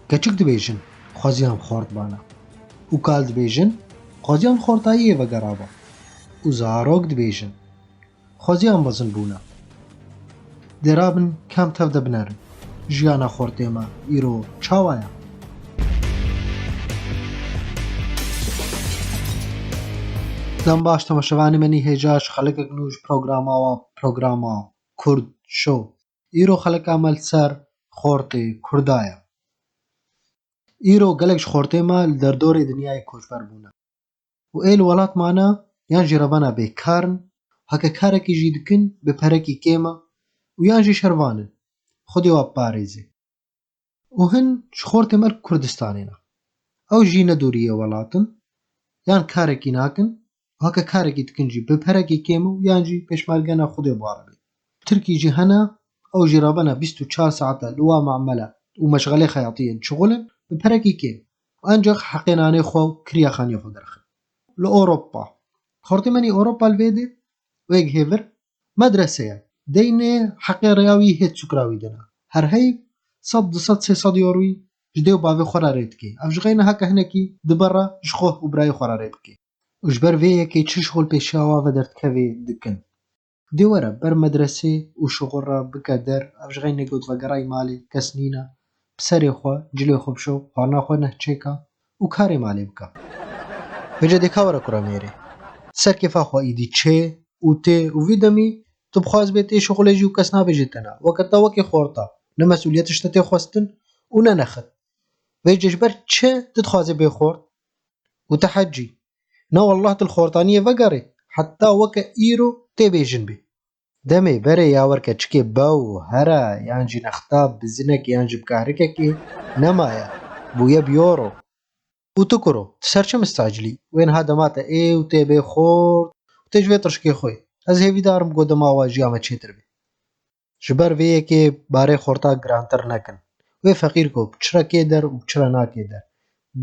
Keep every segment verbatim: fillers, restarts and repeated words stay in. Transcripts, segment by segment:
Keçik dibêjin, xweziyan xort bana. Û kal dibêjin, xweziyan xortayiyê vegeraba. Û zarok dibêjin, xweziyan mezin bûna. Dê rabin, kam tev de binerin. Jiyana xortê me îro çawa ye? Dem baş, temaşevanê me nî hêja ji xelekek nû ji programa wa, programa Kurd Show. Îro xeleka me li ser xortê Kurda ye. Îro gelek ji xortê me li derdorê dinyayê koçber bûne û ê li welat mane, yan jî revana bêkar in, heke karekî jî dikin, bi perekî kêm e û yan jî şervan in. Xwedê we biparêze. Û hin ji xortê me li Kurdistanê ne. Ew jî ne dûriyê welat in, yan karekî nakin, heke karekî dikin jî bi perekî kêm û yan jî pêşmerge ne, Xwedê bi we re bê. Tirkî jî hene, ew jî rabene bîst û çar saete li wa memele û meşxelê xeyatiyê dişixulin bi perekî kêm. Encax heqê nanê xwe û kiriyaxaniyê xwe derxin. Li Ewropa. Xortê me nî Ewropa li vê dê, wek hêvir, medrese ye. Deynê heqê rêya wî hê çûkra wî dine. Her heyv sed, du sed, sê sed euro wî ji dê û bavê xwe re rê dike. Ev ji xeyne heke hinekî dibe re ji xwe û birayê xwe re rê bike. Û ji ber vê yekê çi şixul pêşiya wa ve derdikevê dikin. Dê were ber medresê û şixul re bike der, ev ji xeyne got vegerayî malê, kes nîne, bi serê xwe, cilê xwe bişo, xwarina xwe neh çêka û karê malê bike. Vêce dê ka were kura mêrê. Ser kêfa xwe îdî çê û tê û vî demî tu bixwaz bê tê şixulê jî û kes nabêje te na. Weke te wekê xorta. Ne mesûliyet ji te tê xwestin û ne nexit. Vêce ji ber çi tu dixwazê bê xort? Û te hecî. Na wallah tu li xortaniyê vegerê. Heta weke îro tê bêjin bê. Demê berê ya wer keçikê bew, here, yan jî nexta bizinek yan jî bi kahrikekê nemaye. Bûye bi euro. Û tu kuro, tu ser çi mistacilî? Wê niha dema te ê û tê bê xort û tê ji vê tirşikê xwe. Ez hêvîdar im ku dema we jiya me çêtir bê. Ji ber vê yekê barê xorta girantir nekin. Wê feqîr ku bi çi re kê der û bi çi re nakê der.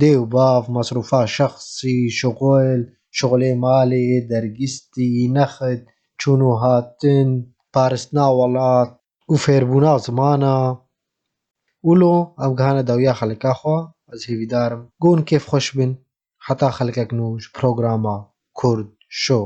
Dê û bav, mesrûfa şexsî, şixul, şixulê malê, dergîstî, nexit, çûn û hatin, paristina welat û fêrbûna zimana. Û lo em gihane dawiya xeleka xwe, ez hêvîdar im ku hûn kêfxweş bin. Heta xelkek nû ji programa Kurd Show.